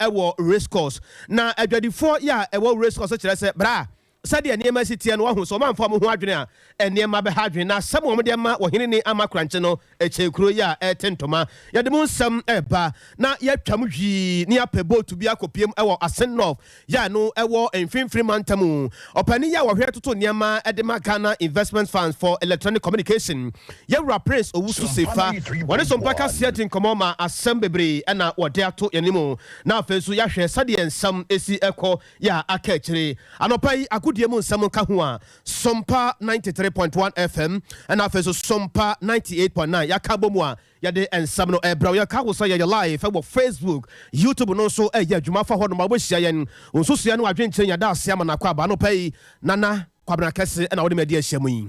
wɔ Race Course. Na adwadifoɔ yi a ɛwɔ Race Course kyerɛ sɛ, bra sɛdeɛ nneɛma si teɛ no, wahu sɛ wɔamfa wɔn ho adwene a, nneɛma bɛha adwene. Na asɛm a wɔde ama ɔhene ni ama korankye no kyɛn kuro yi a ɛrete ntoma. Yɛde mu nsɛm reba na yɛatwam hwii na yɛapɛ bootu bi akɔpiem wɔ Asin North yɛ a ɛno wɔ Mfimfini Mantam mu. Ɔpanin yi a wɔhwɛ toto nneɛma de ma Ghana Investment Funds for Electronic Communication, Yɛwura Prince Owusu Sefa, wɔne Sompa Kaseɛ di nkɔmmɔ ma asɛm bebree na wɔde ato yɛn anim na afei nso yɛahwɛ sɛdeɛ nsɛm si kɔ yɛ a aka akyire. Anɔpa yi agodie mu nsɛm nka ho a, Sompa 93.1 FM ɛna afei nso Sompa 98.9 yɛaka abɔ mu a yɛde nsɛm no ɛbrɛ wo. Yɛka wo sɛ yɛyɛ live ɛwɔ Facebook, YouTube no nso ɛyɛ adwuma fa hɔ nom a wobɛhyia yɛn. Wo nsusuiɛ ne w'adwenkyerɛ nya da ase ama no akɔ aba. Anɔpa yi Nana Kwabena Kɛse ɛna wode me adi ahyia mu yi.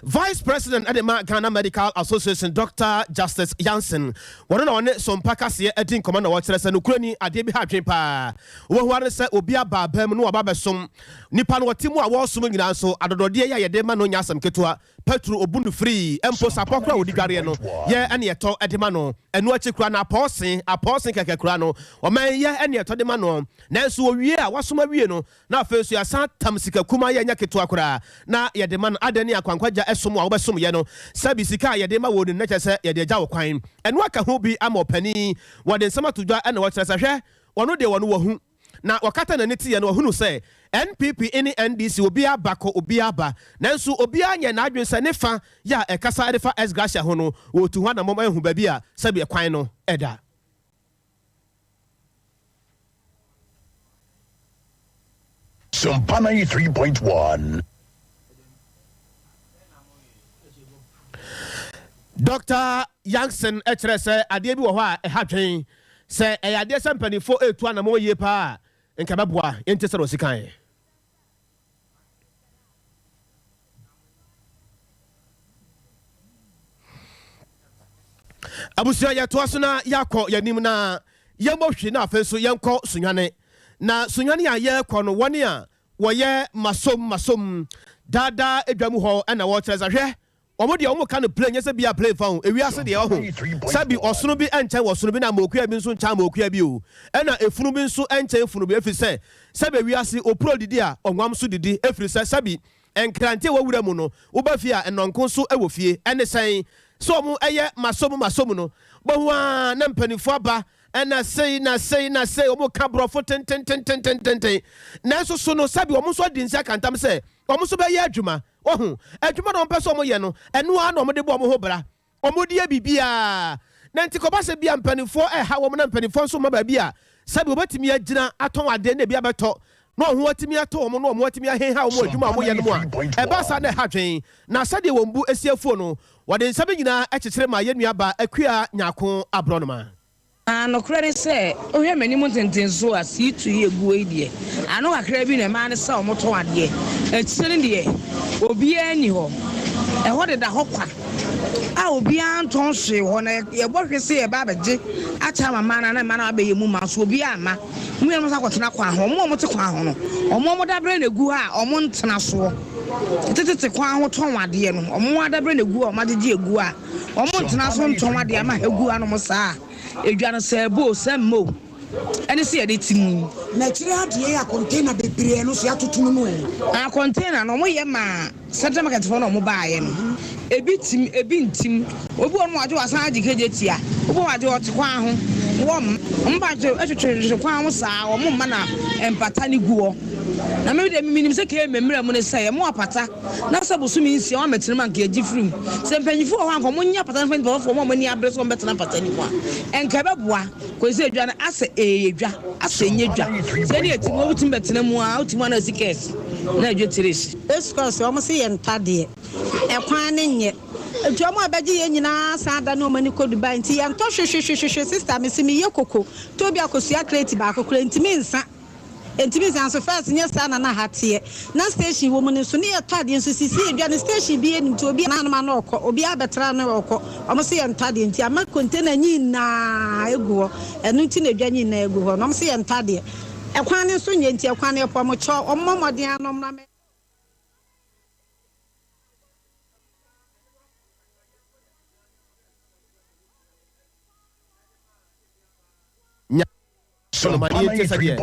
Vice President de ma Ghana Medical Association Doctor Justice Yanson, wɔno na ɔne Sompa Kaseɛ adi nkɔmmɔ na ɔkyerɛ sɛ nokorɛ ni adeɛ bi ha adwene paa. Wobɛhu ara ne sɛ obi aba abam na waba abɛsom nipa no, ɔte mu a wɔresom nyinaa nso adɔdɔdeɛ yi a yɛde ma no nyɛ asɛm ketewa. Petro obu no firii, mpo sapɔ koraa a wɔde dwareɛ no yɛ ne ɛtɔ de ma no. Ɛno akyi koraa no apɔɔse, apɔɔse kɛkɛ koraa no ɔman yɛ ne ɛtɔ de ma no. Nanso wɔwie a wasom awie no Na afei nso yɛasan atam sika kumaa yi a ɛnyɛ ketewa koraa na yɛde ma no. Adɛn ne akwankwagya som a wobɛsom yɛ no? Sɛbi sika a yɛde ma wo no na kyerɛ sɛ yɛde agya wo kwan. Ɛno aka ho bi ama ɔpanin. Wɔde nsɛm ato dwa na wɔkyerɛ sɛ hwɛ, ɔno deɛ ɔno wahu. Na wɔkata n'ani teɛ no wahunu sɛ NPP ne NDC obiara ba kɔ obiara ba. Nanso obiara nyɛɛ n'adwene sɛ ne fa yɛ a ɛkasa de fa ex gratia ho no wɔretu ho anammɔn ahu baabi a sɛbi ɛkwan no da. Sompa 93.1. Dɔkta Yankson kyerɛ sɛ adeɛ bi wɔ hɔ a ɛha dwen. Sɛ ɛyɛ adeɛ sɛ mpanimfoɔ retu anammɔn yie paa a, nka ɛbɛboa. Yɛntie sɛdeɛ ɔsi kaeɛ. Abusua yɛtoa so na yɛakɔ yɛnim na yɛmmɔ hwi na afei nso yɛnkɔ Sunyani. Na Sunyani a yɛrekɔ no wɔne a wɔyɛ masom masom daadaa adwa mu hɔ na wɔkyerɛ sɛ hwɛ Wɔn deɛ wɔn ka no plain nyɛ sɛ bia plain fa ho, ewiase deɛ ɔho sɛbi ɔsono bi nkyɛn ɔsono bi na amookua bi nso nkyɛn amookua bi o, ɛna efunu bi nso nkyɛn funu bi efiri sɛ sɛbi ewiase opuro didi a ɔnwam nso didi efiri sɛ sɛbi nkrante ɛwɔ wura mu no woba fie a nnɔnko nso ɛwɔ fie ɛne sɛn sɛ wɔn ɛyɛ masom masom no bohu aa na mpaninfoɔ aba ɛna sei na sei na sei wɔn ka brɔfo tentententententen nanso so no sɛbi wɔn nso adi nse aka ntam sɛ wɔn nso bɛyɛ adwuma Wahu? Adwuma na wɔpɛ sɛ wɔyɛ no, ɛno ara na wɔde bɔ wɔn ho bra. Wɔde yɛ biribiara. Na nti kɔba sɛ bia mpanimfoɔ reha wɔn na mpanimfoɔ nso mma baabi a sɛbi wɔbɛtumi agyina atɔn adeɛ na ebi abɛtɔ na wɔn ho atumi atɔ wɔn na wɔn atumi aheha wɔn wɔ adwuma a wɔyɛ no mu a, ɛba saa na ɛha adwene. Na sɛdeɛ wɔn bo si afuo no, wɔde nsɛm nyinaa kyekyere maa yɛn nuabaa Akua Nyarko Aborɔnoma. Na nokorɛ ne sɛ, wohwɛ m'anim ntentensoɔ a sii-to yi aguo yi deɛ, ano kakra bi na ɛmaa no sɛ wɔtɔn adeɛ. Akyire no deɛ, obiara nni hɔ. Ɛhɔ deda hɔ kwa a obiara ntɔn hwee wɔ hɔ. Na yɛbɔ hwe sɛ yɛreba abɛgye akyɛ ama mmaa no a, na mmaa no abɛyɛ mu ma, nso obiara amma. Mo nuanom nso akɔtena kwan ho. Wɔn a wɔte kwan ho no, wɔn a wɔn daberɛ na ɛgu hɔ a wɔntena soɔ. Tetetete kwan ho tɔn adeɛ no, wɔn adaberɛ na ɛgu hɔ a wɔagyegye agu hɔ a Wɔntena so ntɔn adeɛ ama ha gu hanom saa a, edwa no sɛ ɛbɔ o, sɛ mma o, ɛne sɛ yɛde te mu yi. Na akyire adeɛ yi a container bebree no nso yɛatoto mu no ɛ? Na container no wɔyɛ maa central market foɔ na wɔn baayɛ no, ebi tim, ebi ntim. Obi wɔ hɔ nom wagye wasan agye kegye tia, obi wɔ hɔ wagye ɔte kwan ho, wɔmma. Wɔn ba twetwe kwan ho saa, wɔn mma na mpata no gu hɔ. Na me deɛ menim sɛ KMA mmra mu ne sɛ yɛma apata. Na sɛ bosome nsia wɔammɛtena mu a, anka yɛgye firi mu. Sɛ mpanyimfo wɔ hɔ a, anka wɔnyɛ apata no mfa nnipa foforo, wɔn a wɔn ani abere sɛ wɔbɛtena apata no mu a, anka ɛbɛboa. Kosi sɛ dwa no asɛ ɛyɛ dwa, asɛ ɛnyɛ dwa. Sɛnea ɛte no, wotumi bɛtena mu ara, wotumi ara na asi kɛɛse, na adwa tiri si. Yesu kaa sɛ, Wɔn se yɛn ntɔ adeɛ, ɛkwan no nyɛ, nti wɔn a bɛgye yɛn nyinaa san adane wɔn ani kɔ Dubai, nti yɛntɔ hwehwehwehwehwe. Sister, mese meyɛ koko, tɔ bi akosua kreti baako koraa, ntumi nsa. Ɛntumi nsa nso first nyɛ saa na na ha teɛ na station wɔ mu no nso ne yɛtɔ adeɛ nso sisi edwa no station biaa nim nti obiaa nom ano ɔkɔ obiaa bɛtra ano ɔkɔ ɔmo se yɛntɔ adeɛ nti ama container nyinaa egu hɔ ɛno nti na edwa nyinaa egu hɔ no ɔmo se yɛntɔ adeɛ ɛkwan no nso nyɛ nti ɛkwan no yɛpɔ ɔmo kyɛw ɔmo mmɔ mmɔden ano ɔmo na Nya. Aborɔnoma na yɛntie sɛdeɛ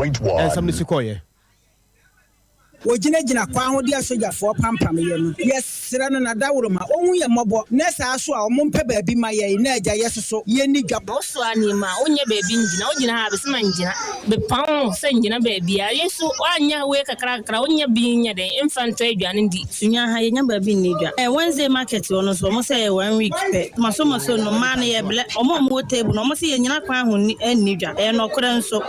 nsɛm no si kɔeɛ. Wɔgyinagyina kwan ho de asogyafoɔ pampam yɛ no. Yɛsrɛ no n'adaworoma, ɔnhu yɛn mmɔbɔ, na saa so a wɔmpɛ baabi ma yɛn, na agya yɛsoso yɛnni dwa. Wosoa nneɛma a, wonyɛ baabi ngyina. Wogyina ha a, bese ma ngyina. Bepam wo sɛ ngyina baabi a. Yei so woanyɛ wei kakra kakra a, wonnya bi nyɛ dɛn mfa ntɔ aduane ndi. Sunya ha yɛnya baabi nni dwa. Eh Wednesday market hɔ no nso wɔn sɛ ɛyɛ one week pɛ. Maso maso no mmaa no yɛ blɛ. Wɔn a wɔwɔ table no wɔn se yɛnyina kwan ho nni nni dwa. Ɛyɛ nɔkorɛ nso.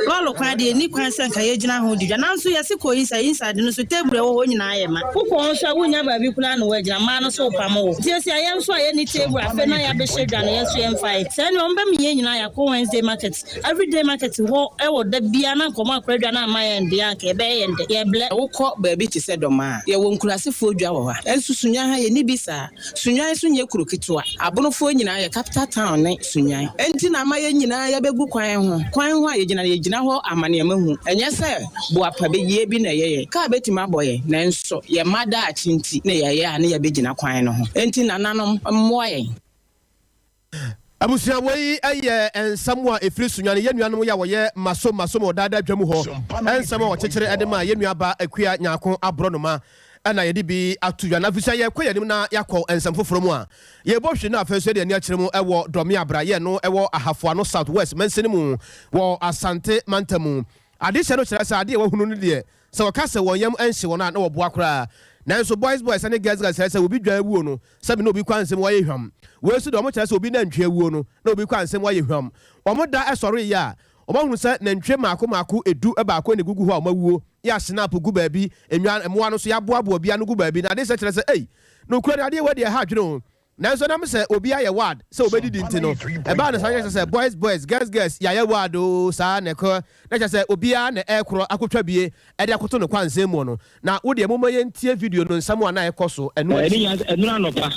Lɔɔre kwan deɛ ɛnni kwan sɛ nka yɛgyina ho di dwa. Nanso yɛse kɔ inside inside no nso table a ɛwɔ hɔ nyinaa ayɛ ma. Wokɔ hɔ nso a wonnya baabi koraa na woagyina. Mmaa no nso repamo wo. Nti yɛse a yɛn nso a yɛnni table afei na yɛabɛhyɛ dwa no yɛn nso yɛmfa ɛ. Sɛɛ neɛ wɔn bɛma yɛn nyinaa yɛakɔ Wednesday market. Everyday market hɔ wɔ da biara na nka ɔmo akora dwa no amma yɛn deɛ a nka ɛbɛyɛ yɛn dɛ. Yɛbrɛ. Wokɔ baabi te sɛ Dɔmaa a, yɛwɔ nkurasefoɔ dwa wɔ hɔ a. Nanso Sunyani ha, yɛnni bi saa. Sunyani nso nyɛ kuro ketewa. Abonofoɔ nyinaa yɛ capital town ne Sunyani. Enti na ama yɛn nyinaa yɛabɛgu kwan ho. Kwan ho a yɛgyina no, yɛgyina hɔ ama nneɛma hu. Ɛnyɛ sɛ boapa bɛyie bi na ɛyɛ yɛn. Kaa bɛtumi abɔ yɛn, nanso yɛn mma daakye nti na yɛyɛ a na yɛabɛgyina kwan no ho. Enti nananom mmoa yɛn. Abusua wei yɛ nsɛm a ɛfiri Sunyani yɛn nuanom yi a wɔyɛ Masom Masom wɔ daadaa dwa mu hɔ nsɛm a wɔkyekyere de maa yɛn nua ba Akua Nyarko Aborɔnoma na yɛde bi ato dwa. Na afei sɛ yɛkɔ yɛn anim na yɛakɔ nsɛm foforɔ mu a, yɛbɔ hwiri na afei nso yɛde ani akyerɛ mu wɔ Dɔme Abra yɛ no wɔ Ahafoano South West mansini mu wɔ Asante mantam mu. Adehyɛ no kyerɛ sɛ adeɛ a wɔahunu no deɛ sɛ wɔka sɛ wɔn yam nhye wɔn a na wɔboa koraa. Nanso boys boys ne girls girls kyerɛ sɛ obi dwan awuo no Sɛbi na obi kɔ ansɛm wayɛ hwam. Wei nso deɛ wɔn kyerɛ sɛ obi nantwie awuo no na obi kɔ ansɛm wayɛ hwam. Wɔn da sɔre yɛ a, wɔn ahunu sɛ nantwie mmaako mmaako edu baako na egugu hɔ a wɔn awuo. Yɛ a snap gu baabi, nnwan, mmoa no nso yɛaboaboa bi ano gu baabi. Na adeɛ sɛ kyerɛ sɛ ei, nokorɛ no adeɛ wei deɛ ɛha adwene o. Nanso ɛnam sɛ obi ayɛ ward sɛ obɛdidi nti no, ɛbaa no saa kyerɛ sɛ boys boys, girls girls yɛayɛ ward oo saa na ɛkɔ. Na kyerɛ sɛ obiara na ɛrekorɔ akɔtwa bie de akoto no kwansɛn mu no. Na wo deɛ momma yɛntie video no nsɛm a na ɛkɔ so ɛno akyi. Ɛnora anɔpa,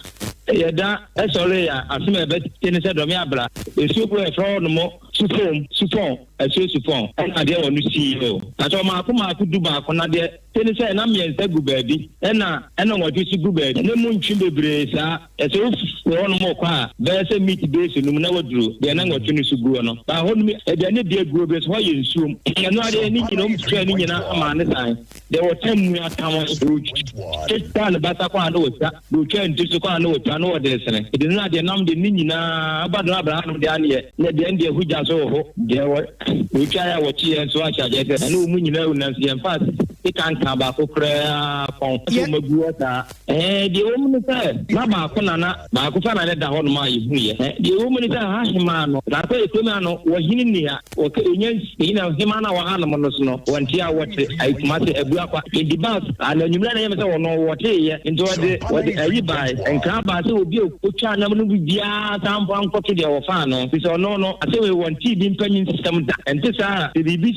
yɛda sɔree a, asem a yɛbɛte ne sɛ Dɔme Abra, nsuo bi a yɛfrɛ hɔ nom Supɔn, Supɔn, asuo Supɔn, ɛna adeɛ wɔ no sii o. Na sɛ ɔmaako maako du baako, na deɛ te ne sɛ na mmiɛnsa gu baabi, ɛna ɛna nwɔtwe nso gu baabi. Ne mu ntwe bebree saa. Sɛ wofi hɔnom rekɔ a, bɛyɛ sɛ miti bɛyɛ num na woaduru deɛ na nwɔtwe no so guo no. Ba hɔnom yi, aduane bea guo bi nso, hɔ yɛ nsuom. Ɛno ara deɛ, ne nyina, wɔtwitwaa ne nyina maa ne san. Deɛ wɔtam mu atam, wɔtwitwaa ne basa kɔ a na wɔtwa, deɛ wɔtwaa ne tiri so kɔ a na wɔtwa, na wɔde resene. Ɛde no adeɛ nam deɛ ne nyinaa, woba do abra hanom deɛ aneɛ, na deɛ deɛ hugya so wɔ hɔ. Deɛ wɔtwaeɛ a wɔkyeeɛ nso ahyɛ aseɛ sɛ, ɛne wɔn nyinaa awu, nanso yɛmfaa sika nkaa baako koraa kɔn sɛ wɔagu hɔ saa. Ɛɛ, deɛ ɛwɔ mu ne sɛ, na baako na na baako fa na ne da hɔnom a yɛhuiɛ. Ɛ, deɛ ɛwɔ mu ne sɛ, ha hemaa no, na sɛ kurom ha no, ɔhene nni ha. Wɔka, ɛnya nsi, na hemaa no a ɔwɔ hanom no so no, wɔnte a wɔte, ayi, Kumase, Abuakwa. Enti bus, a, na anwummerɛ na ɛyɛ me sɛ ɔno, wɔteeɛ. Nti ɔde, ɔde ayi bae, nkra baa sɛ obi a ɔtwaa nam no bi biara san mfa nkɔto deɛ wɔfaa no, firi sɛ ɔno no, asɛm wei, wɔntee bi mpanyinsɛm da. Ɛnte saa a, sɛ biribi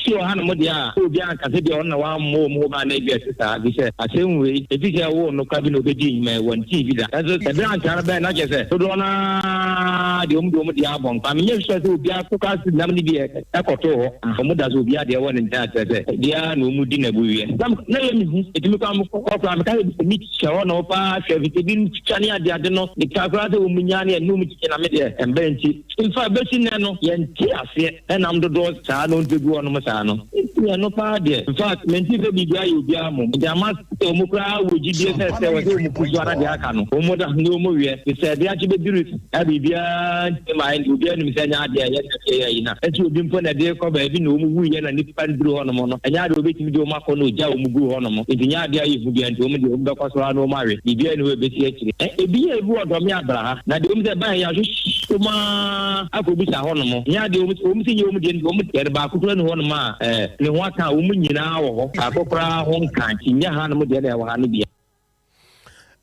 si wɔ hanom deɛ a, obiara nka sɛ ebia ɔno na wammɔ wɔn ho ban anaa ebia ɛte saa, efisɛ asɛm wei, efi sɛ ɛwoo no koraa bi na obedii hima yi, wɔntee bi da. Nanso sɛ bere ansa no bɛn na kyerɛ sɛ dodoɔ no ara deɛ wɔn de wɔn deɛ abɔ nkwa. Menyɛ sure sɛ obiara so koraa si nam no bi kɔtoo hɔ. Wɔn da so obiara deɛ wɔ ne nkyɛn a kyerɛ sɛ deɛ na wɔn di na ɛbu wiɛ. Na yɛ mehu, etumi koraa mekɔ koraa meka sɛ mi hyɛ hɔ na wɔpaa hwɛ efisɛ ebinom twitwa ne adeade no, meka koraa sɛ wɔn nyaa ne ɛne wɔn kyekye na me deɛ ɛmba nti. Mfa besi nnɛ no yɛnte aseɛ ɛnam dodoɔ saa na ɔntɛ gu hɔnom saa no. Nti ɛno paa deɛ infact mente sɛ biribi ayɛ obiara mmom nti ama sɛ wɔn koraa wɔ gyidie sɛ sɛ wɔ sɛ wɔn ku so ara deɛ aka no wɔn da ne wɔn wiɛ te sɛ deɛ akye bɛduru a biribiara ntumi ma ɛnde obiara nim sɛ ɛnyɛ adeɛ a ɛyɛ sɛ yɛ ayi na ɛsɛ obi mpo na ɛde kɔ baabi na wɔn wuiɛ na nipa nduru hɔnom no ɛnyɛ adeɛ wɔbɛtumi de wɔn akɔ na ogya wɔn gu hɔnom nti nyɛ adeɛ a yɛ hu biara nti wɔn deɛ wɔn bɛkɔ so ara na wɔn awe biribiara ni hɔ ɛbɛsi akyire ɛ ebi yɛ ebi wɔ dɔme abra ha na deɛ wɔn sɛ ɛbaeɛ yɛahwehwɛ mu ara akɔbisa hɔnom. Nyɛ adeɛ wɔn wɔn sɛ nyɛ wɔn deɛ wɔn deɛ no baako koraa ni hɔnom a ɛɛ ne ho aka a wɔn nyinaa wɔ hɔ baako koraa ho nka nti nyɛ hanom deɛ na ɛwɔ ha no bia.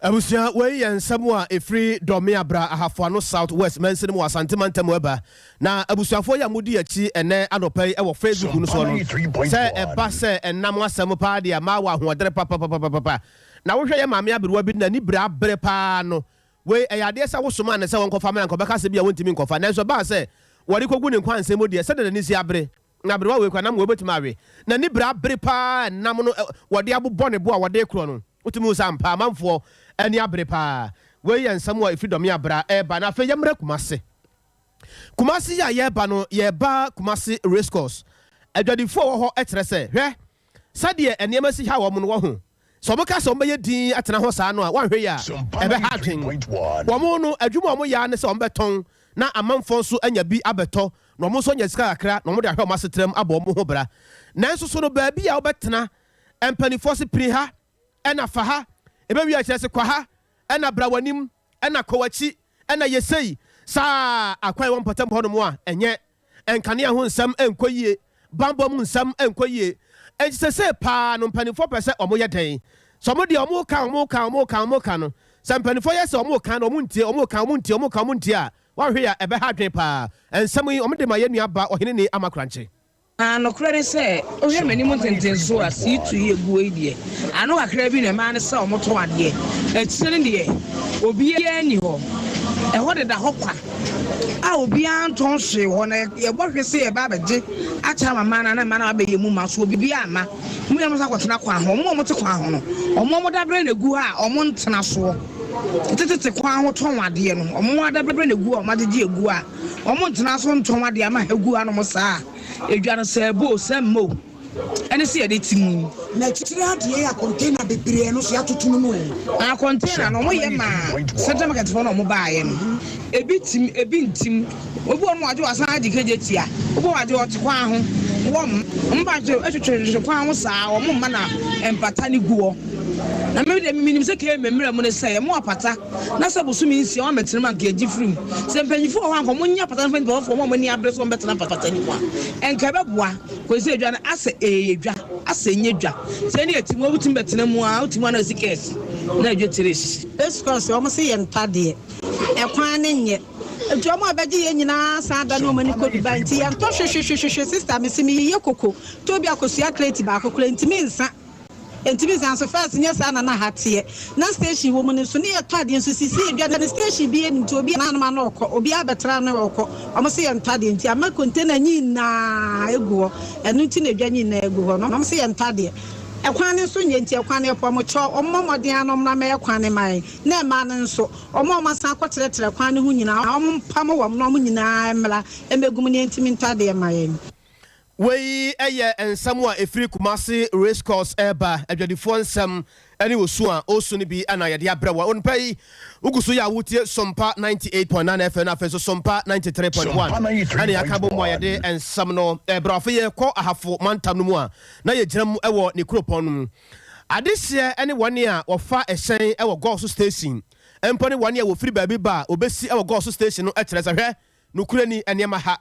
Abusua, wei yɛ nsɛm a ɛfiri Dɔme Abra, Ahafoano South West mansini mu wɔ Asante mantam mu ɛba. Na abusuafoɔ yi a modi akyi ɛnnɛ anɔpa yi wɔ Facebook no soɔ no, sɛ ɛba sɛ ɛnam asɛm paa deɛ a, mawɔ ahoɔdere papapapapapa. Na wohwɛ yɛ maame aberewa bi n'ani bere abere paa no, Wei, ɛyɛ adeɛ sɛ wosomaa no sɛ ɔnkɔfa mmra anka ɔbɛka asɛm bi a wontumi nkɔfa. Nanso ɛbaa sɛ wɔde kɔgu ne nkwansɛn mu deɛ, sɛdeɛ n'ani si abere, na aberewa wei koraa, nam wei bɛtumi awe. N'ani bere abere pa ara, nam no, wɔde abobɔ ne bo a wɔde rekorɔ no. Wotumi hu sɛ ampa, amanfoɔ ani abere pa ara. Wei yɛ nsɛm a ɛfiri Dɔme Abra reba. Na afei yɛmmra Kumase. Kumasi yi a yɛreba no, yɛreba Kumasi Race Course. Adwadifoɔ a wɔwɔ hɔ kyerɛ sɛ, hwɛ, sɛdeɛ nneɛma si ha wɔn no, wɔho. Sɛ wɔka sɛ wɔbɛyɛ dinn atena hɔ saa no a, wɔanhwɛ yie a, ɛbɛha adwene. Wɔn no, adwuma a wɔyɛ ara ne sɛ wɔbɛtɔn na amanfoɔ nso anya bi abɛtɔ na wɔn nso anya sika kakra na wɔde ahwɛ wɔn asetram abɔ wɔn ho bra. Nanso so no, baabi a wobɛtena, mpanimfoɔ se pini ha, ɛna fa ha, ɛbɛwie akyerɛ se kɔ ha, ɛna bra w'anim, ɛna kɔ w'akyi, ɛna yɛ sei, saa akwan wɔ mpɔtam hɔnom a, ɛnyɛ. Nkanea ho nsɛm nkɔ yie, bammɔ mu nsɛm nkɔ yie. Enti sesei paa no mpanimfoɔ pɛ sɛ wɔyɛ dɛn? Sɛ wɔn deɛ wɔka, wɔka, wɔka, wɔka no, sɛ mpanimfoɔ yɛ sɛ wɔka na wɔntie, wɔka, wɔntie, wɔka, wɔntie a, woanhwɛ yie a ɛbɛha adwene paa. Nsɛm yi wɔde ma yɛn nua ba Ɔheneni Ama Korankye. Na nokorɛ ne sɛ, wohwɛ m'anim ntentensoɔ a, C2 yi ɛguo yi deɛ, ano kakra bi na ɛmaa ne sɛ wɔtɔn adeɛ. Akyire no deɛ, obiara nni hɔ. Ɛhɔ deda hɔ kwa a obiara ntɔn hwee wɔ hɔ. Na yɛbɔ hwe sɛ yɛreba abɛgye akyɛ ama mmaa no a, na mmaa no abɛyɛ mu ma. So obiara amma. Wɔn nyinaa wɔsan akɔtena kwan ho. Wɔn a wɔte kwan ho no, wɔn a wɔn daberɛ na ɛgu hɔ a wɔntena soɔ. Tetetete kwan ho tɔn adeɛ no, wɔn adaberɛ na ɛgu hɔ a wɔagyegye agu hɔ a wɔntena so ntɔn adeɛ ama ha gu hanom saa. Edwa no sɛ ɛbɔ o, sɛ mma o, ɛne sɛ yɛde te mu yi. Na akyire adeɛ yi a container bebree no nso yɛatoto no mu ɛ. Na container no wɔyɛ maa central market foɔ na wɔn baayɛ no, ebi tim ebi ntim, obi wɔ hɔ nom a wagye wasan agye kegye tia, obi wɔ hɔ wagye ɔte kwan ho, wɔn wɔn ba twetwe kwan ho saa wɔn mma na mpata no gu hɔ. Na me deɛ menim sɛ kee me mmerɛ mu ne sɛ yɛmo apata na sɛ bosome nsia wɔn amɛtena mu anka yɛgye firi mu. Sɛ mpanyinfoɔ wɔ hɔ anka wɔn nyɛ apata no mfa nnipa foforɔ wɔn a wɔn ani abere sɛ wɔn bɛtena apata no mu a nka ɛbɛboa. Kɔsi sɛ edwa no asɛ ɛyɛ dwa asɛ ɛnyɛ dwa. Sɛ ɛne ɛte mu a wotumi bɛtena mu a wotumi a na asi kɛse na ɛdwa tiri sisi. Yesu kaa sɛ, Wɔn se yɛntɔ adeɛ, ɛkwan no nyɛ, nti wɔn a bɛgye yɛn nyinaa san dane wɔn ani kɔ Dubai, nti yɛntɔ hwehwehwehwehwe, sister mese meyeyɛ koko, tɔ bi akosua crate baako koraa ntumi nsa. Ɛntumi nsa nso first nyɛ saa na na ha teɛ na station wɔ mu no nso ne yɛtɔ adeɛ nso sisi adwa no station biaa nim nti obiaa nanom ano ɔkɔ obiaa bɛtra ano ɔkɔ ɔmo se yɛntɔ adeɛ nti ama container nyinaa egu hɔ ɛno nti na adwa nyinaa egu hɔ no ɔmo se yɛntɔ adeɛ ɛkwan no nso nyɛ nti ɛkwan no yɛpɛ ɔmo kyɛw ɔmo mmɔ mmɔden ara na ɔmo mmra mmɛyɛ kwan no ma yɛn na mmaa no nso ɔmo a ɔmo asan akɔ trɛtrɛ kwan no ho nyinaa ɔmo mpamo wɔn na ɔmo nyinaa mmra mmɛgu mu na yɛntumi ntɔ adeɛ mma yɛn. Wei yɛ nsɛm a ɛfiri Kumasi Race Course reba, adwadifoɔ nsɛm ne osu a ɔresu no bi na yɛde abrɛ wo. Onpa yi, wogu so yɛ a wotie Sompa 98.9 FM na afei nso Sompa 93.1 ɛna yɛaka abɔ mu a yɛde nsɛm no rebrɛ wo. Afei yɛkɔ Ahafo mantam no mu a na yɛgyina mu wɔ ne kuropɔn no mu. Adehyeɛ ne wɔn a wɔfa hyɛn wɔ Gɔɔso Station mpo ne wɔn a wɔfiri baabi ba a wɔbɛsi wɔ Gɔɔso Station no kyerɛ sɛ hwɛ, nokorɛ ni, nneɛma ha.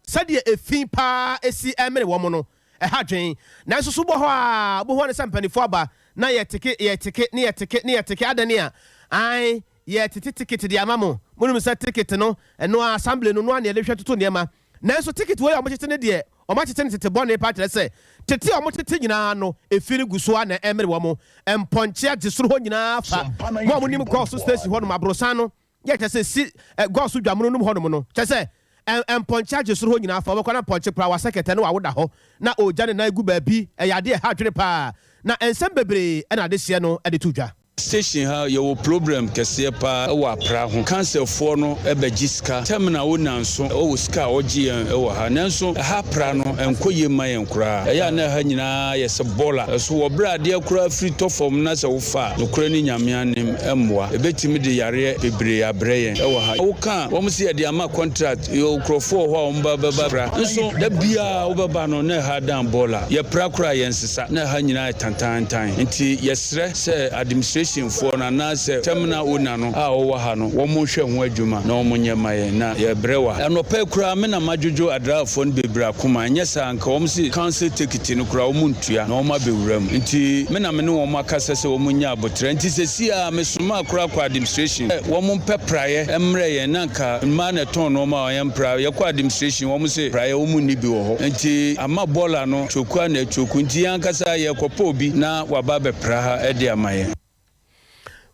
Sɛdeɛ efi pa ara si mene wɔn no, ɛha adwene. Nanso so wobɔ hɔ ara a, wobɛhu ara ne sɛ mpanimfoɔ aba na yɛteke, yɛteke, ne yɛteke, ne yɛteke. Adɛn a? Aane, yɛretete tekete de ama mo. Monim sɛ tekete no, ɛno ara, assembly no, ɛno ara na yɛde hwɛ toto nneɛma. Nanso tekete wei a wɔtete no deɛ, wɔatete no tete bɔne paa, kyerɛ sɛ, tete a wɔtete nyinaa no, efi no gu so ara na ɛmene wɔn. Mpɔnkye agye soro hɔ nyinaa afa. Mo a monim Gɔɔso Station hɔnom, aborosan no, Yɛ kyerɛ sɛ si ɛ gɔɔ so dwamono nom hɔnom no, kyerɛ sɛ ɛ mpɔnkye agye soro hɔ nyinaa fa, wobɛkɔ na mpɔnkye koraa wasɛ kɛtɛ na wawoda hɔ na ɔregya ne nan gu baabi, ɛyɛ adeɛ a ɛha adwene paa, na nsɛm bebree na adehyeɛ no de to dwa. Station ha yɛwɔ problem kɛseɛ paa wɔ apra ho. Council foɔ no bɛgye sika. Terminal wo nanso wɔ sika a wɔgye yɛn wɔ ha. Nanso ɛha apra no ɛnkɔ yie mma yɛn koraa. Ɛyɛ a na ɛha nyinaa yɛ sɛ bɔɔla. So wɔ berɛ a adeɛ koraa firi tɔ fam na sɛ wofa a, nokorɛ ne Nyame anim mmoa. Ɛbɛtumi de yareɛ bebree abrɛ yɛn wɔ ha. Woka a, wɔn se yɛde ama contract, yɛwɔ nkurɔfoɔ wɔ hɔ a wɔn ba bɛba pra. Nso da biara wobɛba no na ɛha adan bɔɔla. Yɛpra koraa a yɛnsesa, na ɛha nyinaa ayɛ tantaantan. Nti yɛsrɛ sɛ administration foɔ no anaasɛ terminal owner no a ɔwɔ ha no, wɔn nhwɛ ho adwuma na wɔn nyɛ ma yɛn na yɛbrɛ wɔ ha. Anɔpa yi koraa me na madwodwo adraafoɔ no bebree akoma, ɛnyɛ saa a anka wɔn se council tekiti no koraa wɔn ntua na wɔn abɛwura mu. Nti me na me ne wɔn akasa sɛ wɔn nyɛ aboterɛ. Nti seesei ara me somaa koraa kɔ administration sɛ wɔn mpɛ praeɛ mmrɛ yɛn na anka mmaa na ɛtɔn nnoɔma a yɛn mpra. Yɛkɔ administration wɔn se praeɛ wɔn nni bi wɔ hɔ. Nti ama bɔɔla no twoku a na atwoku. Nti yɛn ankasa yɛrekɔpɛ obi na waba abɛpra ha de ama yɛn.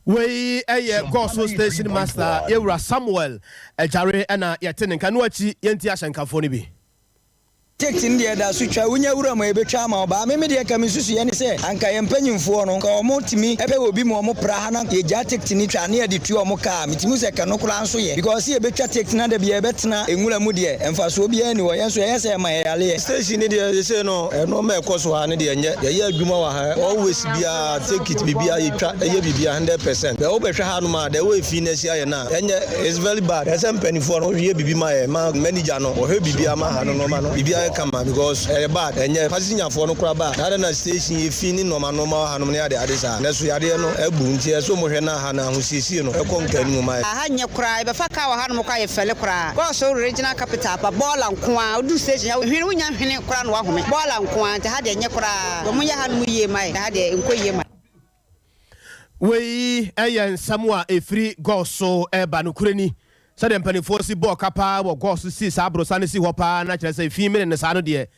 Wei yɛ Gɔso Station Master Yɛwura Samuel Agyare na yɛte ne nka. Ɛno akyi yɛntie ahyɛnkafoɔ no bi. Ticket no deɛ ɛda so twa, wonya wura mu a yɛbɛtwa ama wo, baa me me deɛ nka me nsusuiɛ ne sɛ anka yɛn mpanyinfoɔ no nka wɔn tumi pɛ obi ma wɔn pra ha na yɛgyaa ticket no twa ne yɛde tua wɔn ka a, metumi hu sɛ kɛno koraa nso yɛ because sɛ yɛbɛtwa ticket na da biara yɛbɛtena nwura mu deɛ mfasoɔ biara nni hɔ, yɛn nso yɛyɛ sɛ ɛma yɛyareɛ. Station no deɛ sesei no nnoɔma a ɛkɔ so ha no deɛ ɛnyɛ, yɛyɛ adwuma wɔ ha always biara ticket biribiara yɛtwa yɛ biribiara 100% but wobɛhwɛ hanom a the way fi no asi ayɛ no a ɛnyɛ. It's very bad ɛsɛ mpaninfoɔ no yɛ biribi ma yɛ ma manager no ɔhwɛ biribi ama ha no nnoɔma no biribi ayɛ kama because ɛyɛ bad ɛnyɛ passenger foɔ no koraa ba na adɛn na station yɛ fi ne nnoɔma nnoɔma wɔ ha nom ne ade ade saa nɛso yadeɛ no abu nti ɛsɛ ɔmo hwɛ na ha no ahosiesie no ɛkɔ nkanim ma yɛ. Aha nyɛ koraa yɛbɛfa car wɔ hanom koraa yɛ fɛle koraa kɔɔ so regional capital pa bɔɔla nkoaa woduru station ha hwene wonya hwene koraa na wahome bɔɔla nkoaa nti ha deɛ nyɛ koraa wɔn yɛ hanom yie ma yɛ ha deɛ nkɔ yie ma. Wei yɛ nsɛm a ɛfiri Gɔs so reba. Nokorɛ ni, sɛdeɛ mpanimfoɔ si bɔɔ ka paa wɔ Gɔs so sii saa aborosan no sii hɔ paa na kyerɛ sɛ efi mene no saa no deɛ,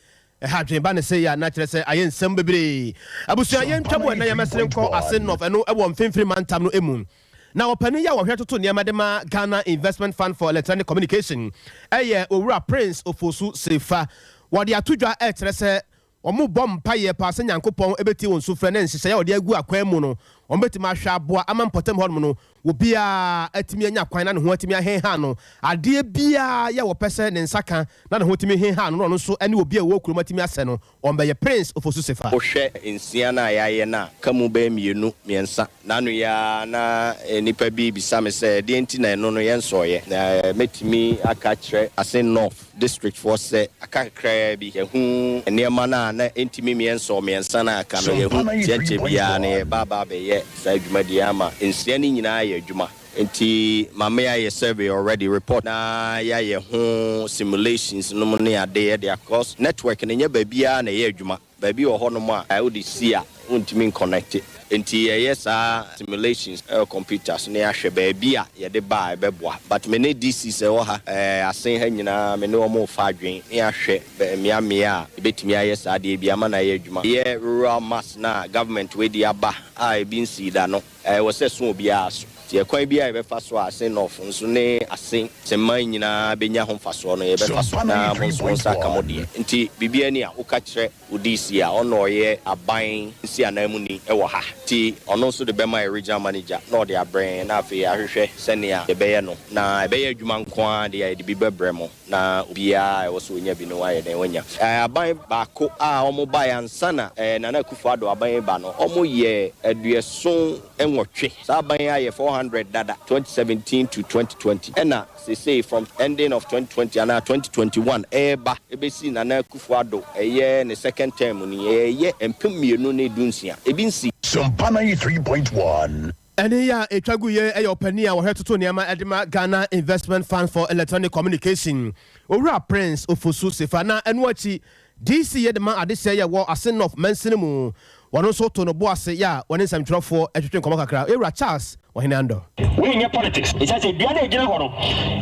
ɛha adwene ba no sei a na kyerɛ sɛ ayɛ nsɛm bebree. Abusua, yɛntwa mu ɛnnɛ yɛmmɛsene nkɔ Ase North, ɛno wɔ Mfimfini Mantam no mu. Na ɔpanin yi a ɔhwɛ toto nneɛma de ma Ghana Investment Fund for Electronic Communication yɛ Owura Prince Ofosu Sefa. Wɔde ato dwa rekyerɛ sɛ Wɔbɔ mpaeɛ paa sɛ Nyankopɔn bɛtie wɔn sufrɛ ne nhyehyɛeɛ a wɔde agu akwan mu no, wɔbɛtumi ahwɛ aboa ama mpɔtam hɔnom no obiara atumi anya kwan na ne ho atumi ahenha no. Adeɛ biara yɛ wɔpɛ sɛ ne nsa ka na ne ho tumi henha no na ɔno nso ne obi a ɛwɔ kurom atumi asɛ no, wɔbɛyɛ Prince Ofosu Sefa. Wohwɛ nsia no a yɛayɛ no a, ka mu bɛyɛ mmienu, mmiɛnsa. N'ano yi ara na nnipa bi rebisa me sɛ, Ɛdeɛn nti na ɛno no yɛnsɔeɛ? Na mɛtumi aka akyerɛ Asin North District foɔ sɛ, aka kakraa bi, yɛahu nneɛma no a na ɛntumi mmiɛnsɔ mmiɛnsa no a aka no, yɛahu nti ɛnkyɛ biara no yɛreba aba abɛyɛ saa dwumadie yi ama nsia no nyinaa ayɛ adwuma. Nti ma me ayɛ survey already, report na yɛayɛ ho simulations nom ne adeɛ de akɔ, cos network no nyɛ baabiara na ɛyɛ adwuma. Baabi wɔ hɔnom a wode si a wontumi nkɔnɛkte. Enti yɛyɛ saa simulations wɔ computer so na yɛahwɛ baabi a yɛde ba a ɛbɛboa. But me ne DCs a ɛwɔ ha, Asen ha nyinaa me ne wɔn refa adwene na yɛahwɛ mmeammea a yɛbɛtumi ayɛ saa adeɛ bi ama no ayɛ adwuma. Yɛ rural mass no a government wei de aba a ebi nsii da no, ɛwɔ sɛ ɛso obiara so. Nti ɛkwan biara a yɛbɛfa so a Asen North nso ne Asen man nyinaa bɛnya ho mfasoɔ no, yɛbɛfa so na mo nso mo nsa aka mo deɛ. Nti biribiara ni a woka kyerɛ wo DC a, ɔno na ɔyɛ aban nsiananmuni wɔ ha. Nti ɔno nso de bɛma yɛ Regional Manager na ɔde abrɛ yɛn na afei yɛahwehwɛ sɛnea yɛbɛyɛ no. Na ɛbɛyɛ adwuma nko ara deɛ a yɛde bi bɛbrɛ mo na obiara a ɛwɔ sɛ ɔnya bi no wayɛ dɛn wanya. Aban baako a wɔbaeɛ ansa na Nana Akufo Addo aban reba no, wɔyɛɛ aduɔson nwɔtwe. Saa aban yi ayɛ 400 dada, 2017 to 2020, ɛna seesei from ending of 2020 anaa 2021 ɛreba ɛbɛsi Nana Akufo Addo ɛyɛ ne second term ni, ɛyɛ 2016. Ebi nsi. Sompa 93.1. Ɛnne yi a ɛtwa gu yei yɛ ɔpanin a ɔhwɛ toto nneɛma de ma Ghana Investment Fund for Electronic Communication, Owura Prince Ofosu Sefa na ɛno akyi DC yɛ de ma adesɛe a ɛwɔ Asin North mansini mu. Wɔno nso too no bo ase yɛ a wɔne nsɛmtwerɛfoɔ twetwe nkɔmmɔ kakra. Yɛwura Charles Ɔhene Andor. Wei nyɛ politics, ɛsiane sɛ dua no a ɛgyina hɔ no,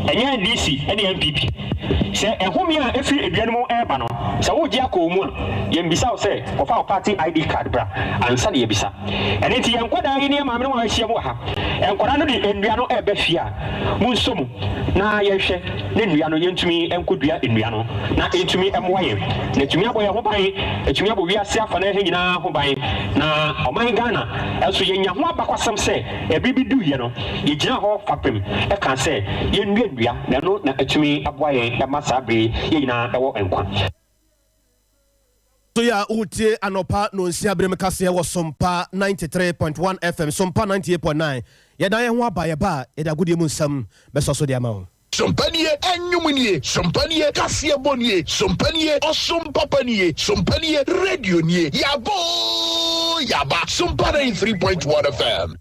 ɛnyɛ NDC ne NPP. Sɛ ɛhome a ɛfiri dua no mu reba no, sɛ woregye akɔ wo mu a, yɛmmisa wo sɛ kɔfa wo party ID card bra ansa na yɛabisa. Ɛno nti yɛn nkwadaa yi ne yɛn maamenom a wɔahyiam wɔ ha, nkwadaa no de nnua no reba fie a, monsɔ mu na yɛnhwɛ na nnua no yɛntumi nkɔdua nnua no na ɛntumi mmoa yɛn na ɛtumi abɔ yɛn ho ban, ɛtumi abɔ wiase afanaa ha nyinaa ho ban na ɔman Ghana nso yɛnya ho abakwasɛm sɛ ɛbere bi duiɛ no yɛgyinaa hɔ fapem kaa sɛ yɛnnua nnua na ɛno na atumi aboa yɛn ma saa bere yi yɛn nyinaa wɔ nkwa. So yɛ a woretie anɔpa nonsia berem kaseɛ wɔ Sompa 93.1 FM, Sompa 98.9. Yɛdan yɛn ho aba, yɛba a, yɛde agodie mu nsɛm bɛsɔ so de ama wo. Sompa nie, ɛnwom nie, Sompa nie, kaseɛbɔ nie, Sompa nie, ɔsom papa nie, Sompa nie, radio nie, Yɛaba oo, yɛaba, Sompa 93.1 FM.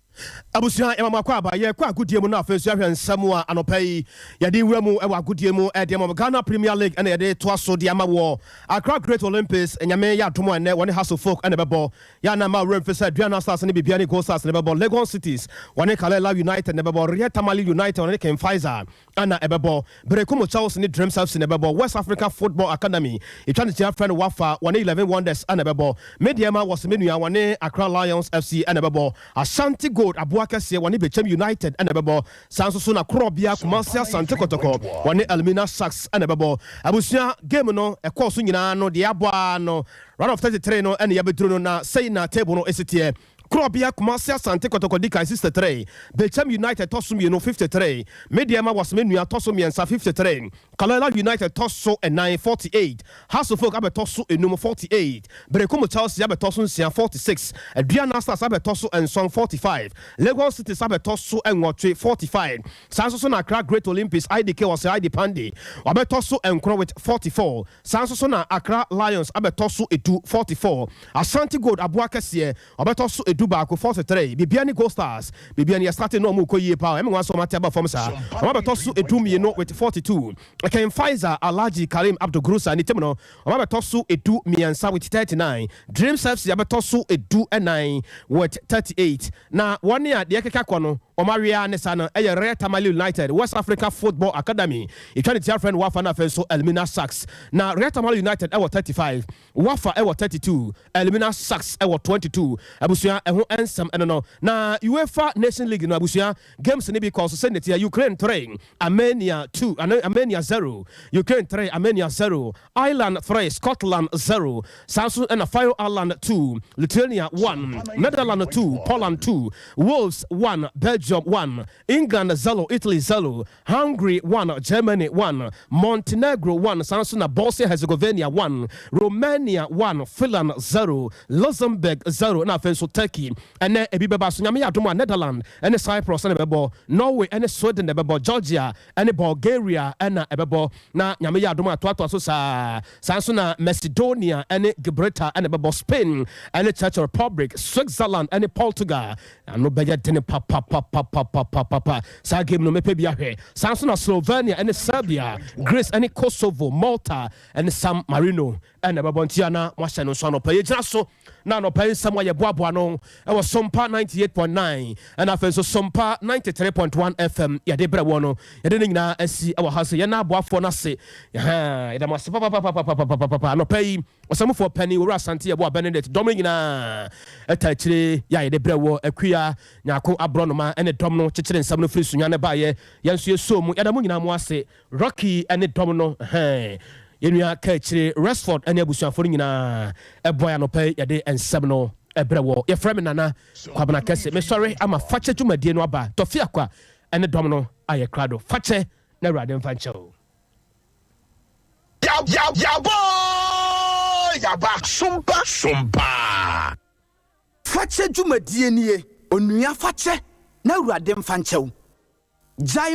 Abusua, yɛma mo akwaaba. Yɛrekɔ agodie mu na afei nso yɛahwɛ nsɛm a anɔpa yi yɛde wura mu wɔ agodie mu de ama mo. Ghana Premier League na yɛde toa so de ama wɔ Accra Great Olympics. Nyame yɛ adom a ɛnnɛ wɔne Hearts of Oak na ɛbɛbɔ. Yɛ a na mma wo werɛ mfi sɛ Aduana Stars ne Bibiani Gold Stars na ɛbɛbɔ. Legon Cities wɔne Kalela United na ɛbɛbɔ. Real Tamale United wɔne King Faisal na ɛbɛbɔ. Berekum Chelsea ne Dreams FC na ɛbɛbɔ. West Africa Football Academy, yɛtwa ne tia frɛ no WAFA, wɔne Eleven Wonders na ɛbɛbɔ. Medeɛma Wɔsemenua wɔne Accra Lions FC na ɛbɛbɔ. Ashanti Gold. Gold aboa kɛseɛ wɔne Bechem United ɛna ɛbɛbɔ. Saa nso so na Korɔbea Kumasi Asante Kɔtɔkɔ wɔne Elmina Sharks ɛna ɛbɛbɔ. Abusua, game no ɛkɔɔ so nyinaa no, deɛ abɔ ara no, round of 33 no ɛna yɛbɛduru no, na sɛi na table no ɛsi teɛ. Korɔbea Kumasi Asante Kɔtɔkɔ di kan 63, Bechem United tɔ so mmienu 53, Medeama Wasome Nua tɔ so mmiɛnsa 53, Karela United tɔ so ɛnan 48, Hearts of Oak abɛtɔ so enum 48, Berekum Chelsea abɛtɔ so nsia 46, Aduana Stars abɛtɔ so 7 45, Legon Cities abɛtɔ so 8 45. Saa nso so na Accra Great Olympics IDK wɔsɛ ID Pande wabɛtɔ so 9 with 44. Saa nso so na Accra Lions abɛtɔ so 10 44, Ashanti Gold aboa kɛseɛ ɔbɛtɔ so 11 43, Bibiani Gold Stars, Bibiani yɛ starting na ɔmo kɔ yie paa, ɛmi wɔn asɔ ɔmo ate aba fam saa, ɔmo abɛtɔ so 12 with 42. King Faisal Alhaji Karim Abdul Grusa ne team no, ɔmo abɛtɔ so 13 with 39. Dreams FC abɛtɔ so 14 with 38. Na wɔn a deɛ keka kɔ no ɔmo awia ne sa no ɛyɛ Real Tamale United, West Africa Football Academy, etwa ne tia frɛ no Wafa, na afei nso Elmina Sharks. Na Real Tamale United ɛwɔ 35, Wafa ɛwɔ 32, Elmina Sharks ɛwɔ 22. Abusua, ɛho ɛnsɛm ɛno no. Na UEFA Nation League no, abusua, games ne bi kɔ so sɛ ne tia: Ukraine 3, Armenia 2, Armenia 0, Ukraine 3, Armenia 0, Ireland 3, Scotland 0. Saa nso ɛna Faroe Island 2, Lithuania 1, Netherlands 2, Poland 2, Wales 1, Belgium 1, England 0, Italy 0, Hungary 1, Germany 1, Montenegro 1. Saa nso na Bosnia Herzegovina 1, Romania 1, Finland 0, Luxembourg 0. Na afei nso Turkey ɛnɛ ebi bɛba so. Nyame yɛ adom a, Netherland ɛne Cyprus ɛna ɛbɛbɔ, Norway ɛne Sweden na ɛbɛbɔ, Georgia ɛne Bulgaria ɛna ɛbɛbɔ. Na Nyame yɛ adom a, toatoa so saa. Saa nso na Macedonia ɛne Gibraltar ɛna ɛbɛbɔ, Spain ɛne Czech Republic, Switzerland ɛne Portugal. Ano bɛyɛ dene papapapapapapa saa game no, mɛpɛ bi ahwɛ. Saa nso na Slovenia ɛne Serbia, Greece ɛne Kosovo, Malta ɛne San Marino ɛna ɛbɛbɔ. Ntia na moahyɛ no nso. Anɔpa yɛgyina so na anɔpa yi nsɛm a yɛboaboa no ɛwɔ Sompa 98.9 ɛna afei nso Sompa 93.1 FM yɛde brɛ wɔ no, yɛde ne nyinaa asi ɛwɔ ha sɛ yɛna aboafoɔ no ase. Yɛda mo ase papapapapapapapa. Anɔpa yi ɔsɛmofoɔ pani Wɔwura Asante yɛboa Benedict dɔm no nyinaa ɛta akyire yɛ a yɛde brɛ wɔ. Akua Nyako Aborɔnoma ɛne dɔm no kyekyere nsɛm no firi Sunya ne baayɛ, yɛn nso yɛsoo mu. Yɛda mo nyinaa mo ase. Rocky ɛne dɔm no, yɛnua ka akyire Resford ɛne abusuafoɔ no nyinaa ɛboa yɛ. Anɔpa yi yɛde nsɛm no ɛbrɛ wɔ. Yɛfrɛ me Nana Kwabena Kɛse. Mesɔre ama fakyɛ dwumadie no aba. Tɔfi Akwa ɛne dɔm no ayɛ krado. Fakyɛ na Awurade mfa nkyɛw. Yabɔ yaba sompa sompa. Fakyɛ dwumadie nie. Onua, fakyɛ na Awurade mfa nkyɛw. Gyae.